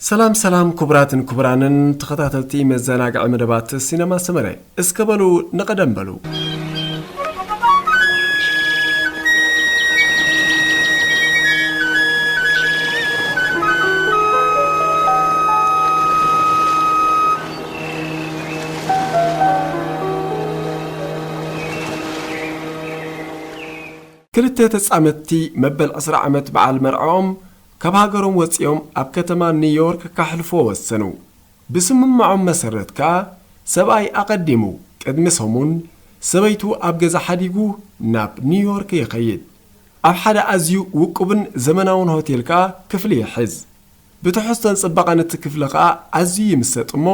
ሰላም ሰላም፣ ክቡራትን ክቡራንን ተኸታተልቲ መዘናግዒ መደባት ሲነማ ሰመረ፣ እስከ በሉ ንቐደም በሉ። ክልተ ተጻመድቲ መበል ዕስራ ዓመት በዓል መርዕኦም ካብ ሃገሮም ወጺኦም ኣብ ከተማ ኒውዮርክ ካሕልፍዎ ወሰኑ። ብስምምዖም መሰረት ከኣ ሰብኣይ ኣቐዲሙ ቅድሚ ሰሙን ሰበይቱ ኣብ ገዛ ሓዲጉ ናብ ኒውዮርክ ይኸይድ። ኣብ ሓደ ኣዝዩ ውቁብን ዘመናውን ሆቴል ከኣ ክፍሊ ይሕዝ። ብትሕዝቶን ጽባቐን እቲ ክፍሊ ከኣ ኣዝዩ ይምሰጥ እሞ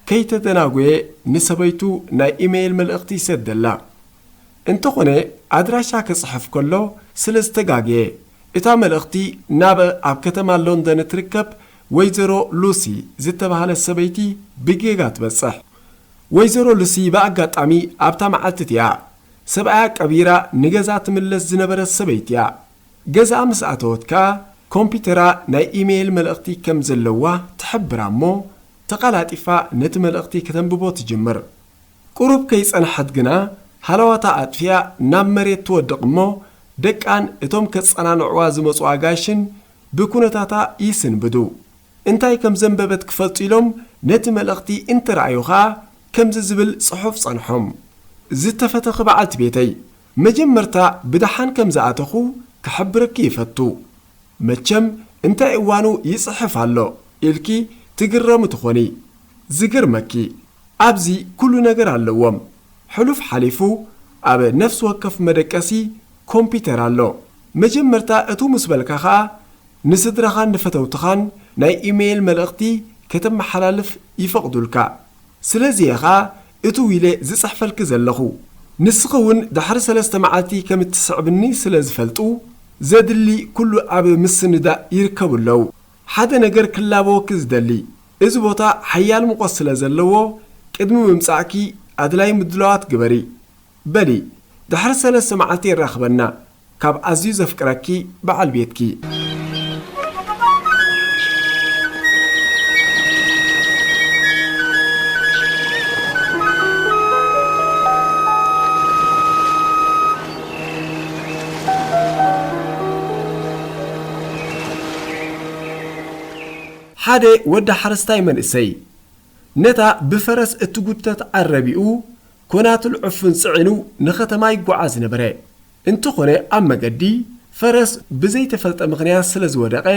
ከይተደናጎየ ንሰበይቱ ናይ ኢሜይል መልእኽቲ ይሰደላ። እንተኾነ ኣድራሻ ክጽሕፍ ከሎ ስለ ዝተጋገየ እታ መልእኽቲ ናብ ኣብ ከተማ ሎንደን እትርከብ ወይዘሮ ሉሲ ዝተባህለት ሰበይቲ ብጌጋ ትበጽሕ። ወይዘሮ ሉሲ ብኣጋጣሚ ኣብታ መዓልቲ እቲኣ ሰብኣያ ቀቢራ ንገዛ ትምለስ ዝነበረት ሰበይቲ እያ። ገዛኣ ምስ ኣተወት ከኣ ኮምፒተራ ናይ ኢሜይል መልእኽቲ ከም ዘለዋ ትሕብራ እሞ ተቐላጢፋ ነቲ መልእኽቲ ከተንብቦ ትጅምር። ቁሩብ ከይጸንሐት ግና ሃለዋታ ኣጥፊኣ ናብ መሬት ትወድቕ እሞ ደቃን እቶም ከጸናንዕዋ ዝመጹ ኣጋይሽን ብኩነታታ ይስንብዱ። እንታይ ከም ዘንበበት ክፈልጡ ኢሎም ነቲ መልእኽቲ እንትረኣዩ ኸኣ ከምዚ ዝብል ጽሑፍ ጸንሖም። ዝተፈተኺ በዓልቲ ቤተይ፣ መጀመርታ ብደሓን ከም ዝኣተኹ ክሕብረኪ ይፈቱ። መቸም እንታይ እዋኑ ይጽሕፍ ኣሎ ኢልኪ ትግረሚ ትኾኒ። ዝገርመኪ ኣብዚ ኩሉ ነገር ኣለዎም። ሕሉፍ ሓሊፉ ኣብ ነፍሲ ወከፍ መደቀሲ ኮምፒተር ኣሎ። መጀመርታ እቱ ምስ በልካ ኸኣ ንስድራኻን ንፈተውትኻን ናይ ኢሜይል መልእኽቲ ከተመሓላልፍ ይፈቕዱልካ። ስለዚ እየ ኸኣ እቱ ኢለ ዝጽሕፈልኪ ዘለኹ። ንስኺ እውን ድሕሪ ሰለስተ መዓልቲ ከም እትስዕብኒ ስለ ዝፈልጡ ዘድሊ ኩሉ ኣብ ምስንዳእ ይርከቡ ኣለዉ። ሓደ ነገር ክላበወኪ ዝደሊ፣ እዚ ቦታ ሓያል ሙቐት ስለ ዘለዎ ቅድሚ ምምጻእኪ ኣድላይ ምድላዋት ግበሪ። በሊ ድሕሪ ሰለስተ መዓልቲ የራኽበና ካብ ኣዝዩ ዘፍቅረኪ በዓል ቤትኪ። ሓደ ወዲ ሓረስታይ መንእሰይ ነታ ብፈረስ እትጉተት ዓረቢኡ ኮናትል ዕፉን ጽዒኑ ንኸተማ ይጓዓዝ ነበረ። እንተኾነ ኣብ መገዲ ፈረስ ብዘይተፈልጠ ምኽንያት ስለ ዝወደቐ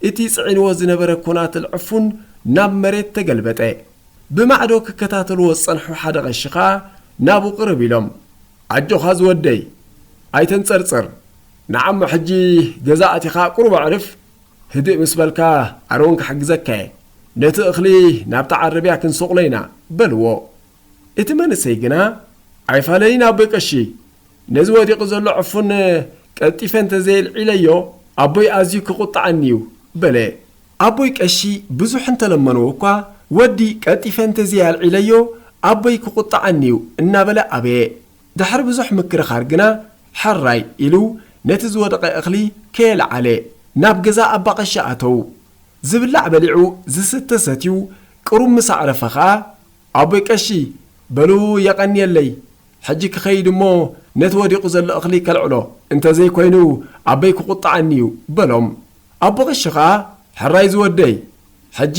እቲ ጽዒንዎ ዝነበረ ኮናትል ዕፉን ናብ መሬት ተገልበጠ። ብማዕዶ ክከታተልዎ ዝጸንሑ ሓደ ቐሺ ኸኣ ናብኡ ቅርብ ኢሎም፣ ኣጆኻ ዝወደይ፣ ኣይተንጸርጽር፣ ንዓሞ ሕጂ ገዛ ኣቲኻ ቁሩብ ኣዕርፍ፣ ህድእ ምስ በልካ ኣረውን ክሕግዘካ እየ፣ ነቲ እኽሊ ናብታ ዓረብያ ክንሰቕሎ ኢና በልዎ። እቲ መንእሰይ ግና ኣይፋለይን ኣቦይ ቀሺ፣ ነዚ ወዲቑ ዘሎ ዕፉን ቀልጢፈ እንተዘየልዒለዮ ኣቦይ ኣዝዩ ክቑጥዓኒ እዩ በለ። ኣቦይ ቀሺ ብዙሕ እንተለመንዎ እኳ ወዲ ቀልጢፈ እንተዘየልዒለዮ ኣቦይ ክቑጥዓኒ እዩ እናበለ ኣበየ። ድሕሪ ብዙሕ ምክርኻር ግና ሕራይ ኢሉ ነቲ ዝወደቐ እኽሊ ከየልዓለ ናብ ገዛ ኣባ ቀሺ ኣተዉ። ዝብላዕ በሊዑ ዝስተ ሰትዩ ቅሩብ ምስ ኣዕረፈ ኸኣ ኣቦይ ቀሺ በሉ የቐንየለይ፣ ሕጂ ክኸይድ እሞ ነቲ ወዲቑ ዘሎ እኽሊ ከልዕሎ፣ እንተዘይኮይኑ ኣቦይ ክቑጥዓኒ እዩ በሎም። ኣቦ ቀሺ ኸኣ ሕራይ ዝወደይ ሕጂ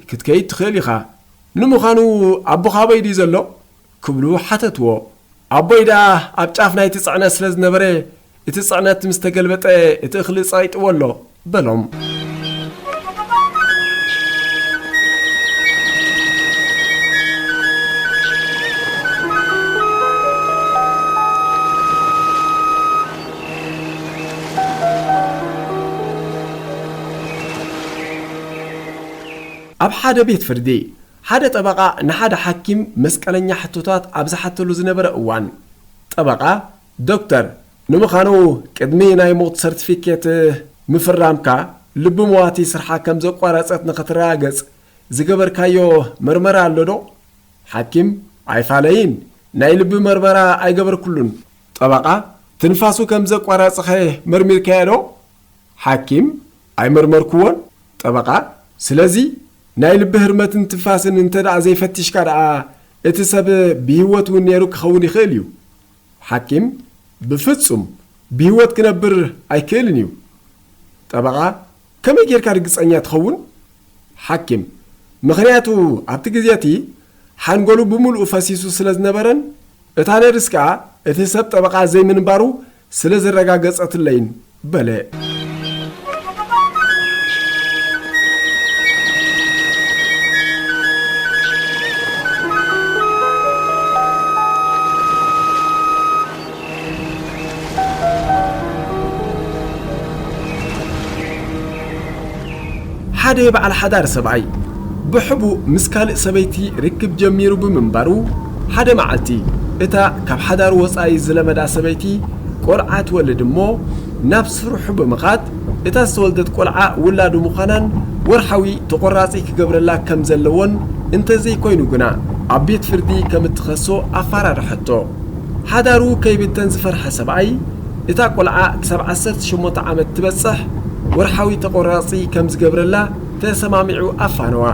ክትከይድ ትኽእል ኢኻ። ንምዃኑ ኣቦኻ ኣበይ ድዩ ዘሎ? ክብሉ ሓተትዎ። ኣቦይ ደኣ ኣብ ጫፍ ናይቲ ጽዕነት ስለ ዝነበረ እቲ ጽዕነት ምስ ተገልበጠ እቲ እኽሊ ጸቒጥዎ ኣሎ በሎም። ኣብ ሓደ ቤት ፍርዲ ሓደ ጠበቓ ንሓደ ሓኪም መስቀለኛ ሕቶታት ኣብ ዝሓተሉ ዝነበረ እዋን፣ ጠበቓ፣ ዶክተር፣ ንምዃኑ ቅድሚ ናይ ሞት ሰርቲፊኬት ምፍራምካ ልቢ መዋቲ ስርሓ ከም ዘቋረጸት ንኽትረጋገጽ ዝገበርካዮ መርመራ ኣሎ ዶ? ሓኪም፣ ኣይፋለይን፣ ናይ ልቢ መርመራ ኣይገበርኩሉን። ጠበቓ፣ ትንፋሱ ከም ዘቋረጽኸ መርሚርካዮ ዶ? ሓኪም፣ ኣይመርመርኩዎን። ጠበቓ፣ ስለዚ ናይ ልቢ ህርመትን ትንፋስን እንተ ደኣ ዘይፈቲሽካ ደኣ እቲ ሰብ ብህይወት እውን ነይሩ ክኸውን ይኽእል እዩ። ሓኪም፣ ብፍጹም ብህይወት ክነብር ኣይክእልን እዩ። ጠበቓ፣ ከመይ ጌርካ ርግጸኛ ትኸውን? ሓኪም፣ ምኽንያቱ ኣብቲ ግዜ እቲ ሓንጎሉ ብምሉኡ ፈሲሱ ስለ ዝነበረን እታ ነርስ ከኣ እቲ ሰብ ጠበቓ ዘይምንባሩ ስለ ዘረጋገጸትለይን በለ። ሓደ በዓል ሓዳር ሰብኣይ ብሕቡእ ምስ ካልእ ሰበይቲ ርክብ ጀሚሩ ብምንባሩ፣ ሓደ መዓልቲ እታ ካብ ሓዳሩ ወጻኢ ዝለመዳ ሰበይቲ ቆልዓ ትወልድ እሞ፣ ናብ ስርሑ ብምኻድ፣ እታ ዝተወልደት ቆልዓ ውላዱ ምዃናን ወርሓዊ ተቖራጺ ክገብረላ ከም ዘለዎን፣ እንተዘይኮይኑ ግና ኣብ ቤት ፍርዲ ከም እትኸሶ ኣፋራርሐቶ። ሓዳሩ ከይብተን ዝፈርሐ ሰብኣይ፣ እታ ቆልዓ ክሳብ ዓሰርተ ሸሞንተ ዓመት ትበጽሕ ወርሓዊ ተቖራጺ ከም ዝገብረላ ተሰማሚዑ ኣፋነዋ።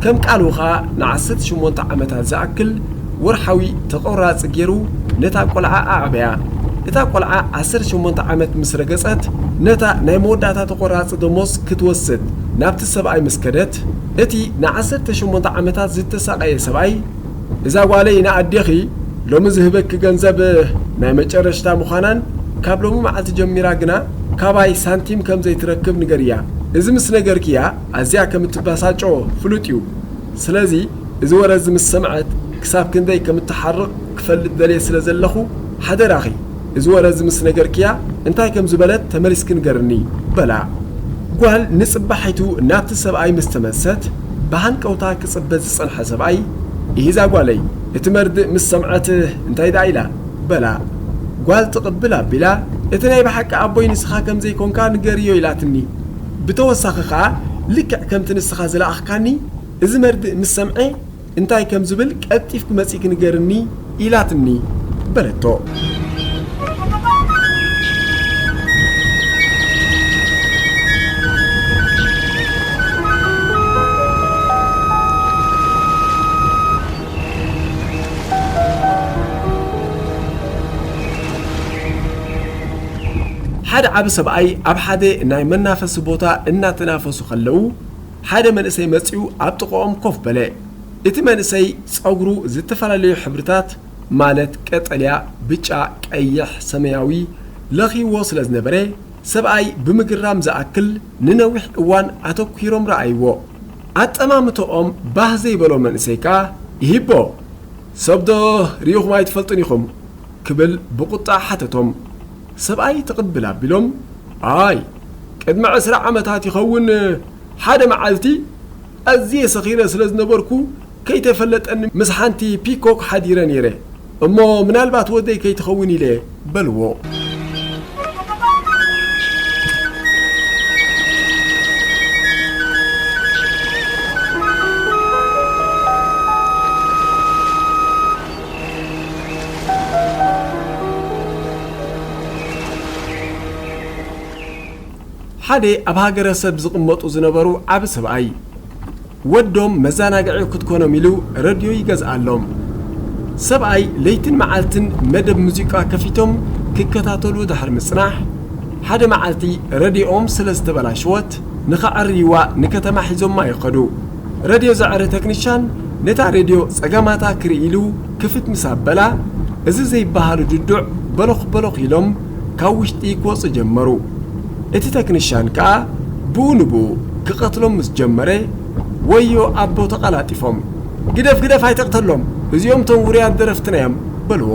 ከም ቃሉ ኸኣ ንዓሰርተ ሸሞንተ ዓመታት ዝኣክል ወርሓዊ ተቖራጺ ገይሩ ነታ ቆልዓ ኣዕበያ። እታ ቆልዓ ዓሰርተ ሸሞንተ ዓመት ምስ ረገጸት፣ ነታ ናይ መወዳእታ ተቖራጺ ደሞዝ ክትወስድ ናብቲ ሰብኣይ ምስ ከደት፣ እቲ ንዓሰርተ ሸሞንተ ዓመታት ዝተሳቐየ ሰብኣይ፣ "እዛ ጓለይ ንኣዴኺ ሎሚ ዝህበኪ ገንዘብ ናይ መጨረሽታ ምዃናን ካብ ሎሚ መዓልቲ ጀሚራ ግና ካባይ ሳንቲም ከም ዘይትረክብ ንገርያ። እዚ ምስ ነገርክያ ኣዝያ ከም እትበሳጮ ፍሉጥ እዩ። ስለዚ እዚ ወረ እዚ ምስ ሰምዐት ክሳብ ክንደይ ከም እትሓርቕ ክፈልጥ ደልየ ስለ ዘለኹ ሓደራኺ እዚ ወረ እዚ ምስ ነገርክያ እንታይ ከም ዝበለት ተመሊስኪ ንገርኒ" በላ። ጓል ንጽባሒቱ ናብቲ ሰብኣይ ምስ ተመልሰት ብሃንቀውታ ክጽበ ዝጸንሐ ሰብኣይ፣ "እሂዛ ጓለይ፣ እቲ መርድእ ምስ ሰምዐት እንታይ ደኣ ኢላ?" በላ። ጓል ትቕብል ኣቢላ፣ "እቲ ናይ ብሓቂ ኣቦይ ንስኻ ከም ዘይኮንካ ንገርዮ ኢላትኒ። ብተወሳኺ ኸኣ ልክዕ ከምቲ ንስኻ ዝለኣኽካኒ፣ እዚ መርድእ ምስ ሰምዐ እንታይ ከም ዝብል ቀልጢፍኪ መጺእኪ ንገርኒ" ኢላትኒ በለቶ። ሓደ ዓቢ ሰብኣይ ኣብ ሓደ ናይ መናፈሲ ቦታ እናተናፈሱ ከለዉ፣ ሓደ መንእሰይ መጺኡ ኣብ ጥቓኦም ኮፍ በለ። እቲ መንእሰይ ጸጉሩ ዝተፈላለዩ ሕብርታት፣ ማለት ቀጠልያ፣ ብጫ፣ ቀይሕ፣ ሰማያዊ፣ ለኺዎ ስለ ዝነበረ፣ ሰብኣይ ብምግራም ዝኣክል ንነዊሕ እዋን ኣተኲሮም ረኣይዎ። ኣጠማምትኦም ባህ ዘይበሎ መንእሰይ ከኣ፣ "ይሂቦ፣ ሰብዶ ርኢኹም ኣይትፈልጡን ኢኹም?" ክብል ብቑጣ ሓተቶም። ሰብኣይ ትቕብል ኣቢሎም፣ "ኣይ፣ ቅድሚ ዕስራ ዓመታት ይኸውን፣ ሓደ መዓልቲ ኣዝየ ሰኺረ ስለ ዝነበርኩ፣ ከይተፈለጠኒ ምስ ሓንቲ ፒኮክ ሓዲረ ነይረ። እሞ ምናልባት ወደይ ከይትኸውን ኢለ" በልዎ። ሓደ ኣብ ሃገረሰብ ዝቕመጡ ዝነበሩ ዓቢ ሰብኣይ፣ ወዶም መዘናግዒ ክትኮኖም ኢሉ ረድዮ ይገዝኣሎም። ሰብኣይ ለይትን መዓልትን መደብ ሙዚቃ ከፊቶም ክከታተሉ ድሕሪ ምጽናሕ፣ ሓደ መዓልቲ ረድዮኦም ስለ ዝተበላሸወት፣ ንኸዐርይዋ ንከተማ ሒዞማ ይኸዱ። ረድዮ ዘዐሪ ተክኒሻን ነታ ረድዮ ጸገማታ ክርኢ ኢሉ ክፍት ምስ ኣበላ፣ እዚ ዘይበሃሉ ድዱዕ በሎኽ በሎኽ ኢሎም ካብ ውሽጢ ክወጹ ጀመሩ። እቲ ተክኒሻን ከኣ ብኡ ንብኡ ክቐትሎም ምስ ጀመረ፣ ወዮ ኣቦ ተቐላጢፎም፣ "ግደፍ፣ ግደፍ፣ ኣይትቕተሎም፣ እዚኦም እቶም ውሩያት ደረፍትና እዮም" በልዎ።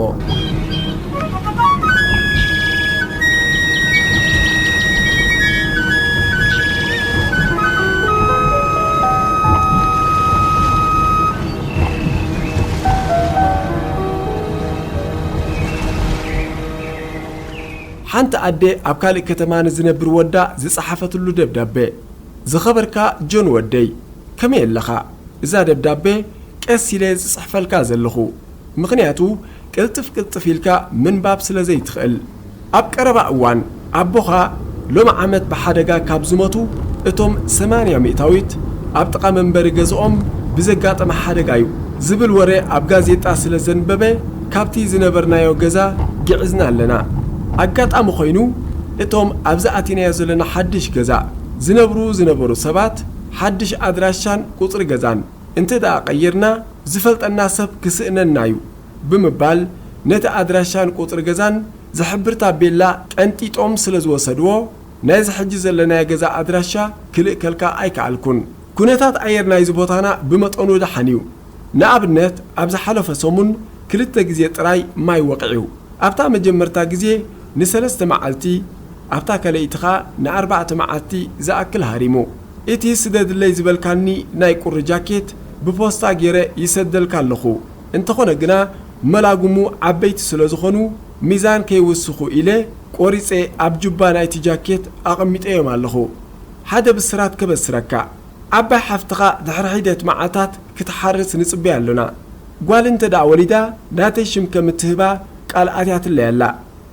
ሓንቲ ኣደ ኣብ ካልእ ከተማ ንዝነብር ወዳ ዝጸሓፈትሉ ደብዳቤ። ዝኸበርካ ጆን ወደይ፣ ከመይ ኣለኻ? እዛ ደብዳቤ ቀስ ኢለ ዝጽሕፈልካ ዘለኹ፣ ምኽንያቱ ቅልጥፍ ቅልጥፍ ኢልካ ምንባብ ስለ ዘይትኽእል። ኣብ ቀረባ እዋን ኣቦኻ ሎሚ ዓመት ብሓደጋ ካብ ዝሞቱ እቶም ሰማንያ ሚእታዊት ኣብ ጥቓ መንበሪ ገዝኦም ብዘጋጠመ ሓደጋ እዩ ዝብል ወረ ኣብ ጋዜጣ ስለ ዘንበበ፣ ካብቲ ዝነበርናዮ ገዛ ግዒዝና ኣለና። ኣጋጣሚ ኮይኑ፣ እቶም ኣብዚ ኣቲናዮ ዘለና ሓድሽ ገዛ ዝነብሩ ዝነበሩ ሰባት፣ ሓድሽ ኣድራሻን ቁጽሪ ገዛን እንተ ደኣ ቀይርና፣ ዝፈልጠና ሰብ ክስእነና እዩ ብምባል፣ ነቲ ኣድራሻን ቁጽሪ ገዛን ዝሕብር ታቤላ ቀንጢጦም ስለ ዝወሰድዎ፣ ናይዚ ሕጂ ዘለናዮ ገዛ ኣድራሻ ክልእከልካ ኣይከኣልኩን። ኩነታት ኣየር ናይዚ ቦታና ብመጠኑ ደሓን እዩ። ንኣብነት፣ ኣብ ዝሓለፈ ሰሙን ክልተ ግዜ ጥራይ ማይ ወቒዑ። ኣብታ መጀመርታ ግዜ ንሰለስተ መዓልቲ፣ ኣብታ ካልኣይቲ ኸኣ ንኣርባዕተ መዓልቲ ዝኣክል ሃሪሙ። እቲ ስደድለይ ዝበልካኒ ናይ ቁሪ ጃኬት ብፖስታ ገይረ ይሰደልካ ኣለኹ። እንተኾነ ግና መላጉሙ ዓበይቲ ስለ ዝኾኑ ሚዛን ከይውስኹ ኢለ ቆሪጸ ኣብ ጁባ ናይቲ ጃኬት ኣቐሚጠዮም ኣለኹ። ሓደ ብስራት ከበስረካ። ዓባይ ሓፍትኻ ድሕሪ ሒደት መዓልታት ክትሓርስ ንጽበያ ኣሎና። ጓል እንተ ደኣ ወሊዳ ናተይ ሽም ከም እትህባ ቃል ኣትያትለይ ኣላ።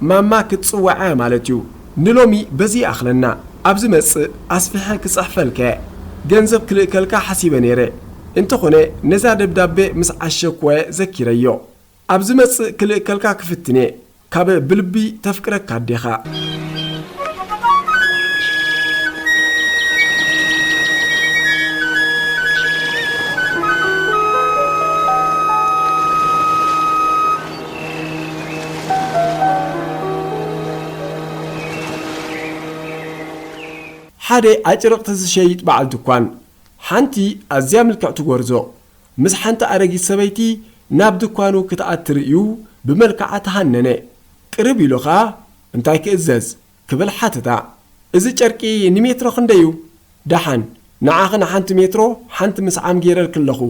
ማማ ክትጽውዓ ማለት እዩ። ንሎሚ በዚ ይኣኽለና። ኣብ ዝመጽእ ኣስፊሐ ክጽሕፈልከ ገንዘብ ክልእከልካ ሓሲበ ነይረ። እንተኾነ ነዛ ደብዳቤ ምስ ዓሸኩወ ዘኪረዮ። ኣብ ዝመጽእ ክልእከልካ ክፍትኔ። ካብ ብልቢ ተፍቅረካ ኣዴኻ። ሓደ ኣጭርቕቲ ዝሸይጥ በዓል ድኳን፣ ሓንቲ ኣዝያ ምልክዕቲ ጎርዞ፣ ምስ ሓንቲ ኣረጊት ሰበይቲ ናብ ድኳኑ ክትኣቲ ርእዩ ብመልክዓ ተሃነነ። ቅርብ ኢሉ ኸኣ፣ "እንታይ ክእዘዝ?" ክብል ሓተታ። "እዚ ጨርቂ ንሜትሮ ክንደይ እዩ?" "ደሓን፣ ንዓኺ ንሓንቲ ሜትሮ ሓንቲ ምስዓም ገይረልኪ ኣለኹ፣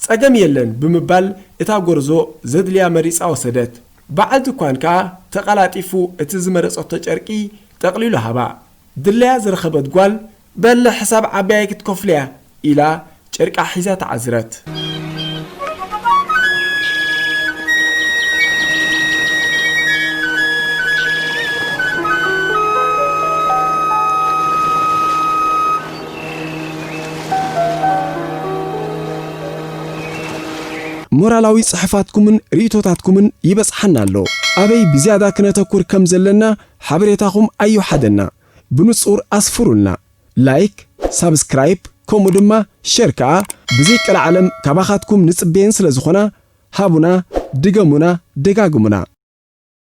ጸገም የለን" ብምባል እታ ጎርዞ ዘድልያ መሪጻ ወሰደት። በዓል ድኳን ከኣ ተቐላጢፉ እቲ ዝመረጸቶ ጨርቂ ጠቕሊሉ ሃባ። ድላያ ዝረኸበት ጓል፣ "በሊ ሕሳብ ዓባየይ ክትከፍልያ" ኢላ ጨርቃ ሒዛ ተዓዝረት። ሞራላዊ ጽሑፋትኩምን ርእይቶታትኩምን ይበጽሓና ኣሎ። ኣበይ ብዝያዳ ክነተኩር ከም ዘለና ሓበሬታኹም ኣይውሓደና። ብንጹር ኣስፍሩልና። ላይክ፣ ሳብስክራይብ፣ ከምኡ ድማ ሸር ከኣ ብዘይቀልዓለም ካባኻትኩም ንጽበየን ስለ ዝኾና፣ ሃቡና፣ ድገሙና፣ ደጋግሙና።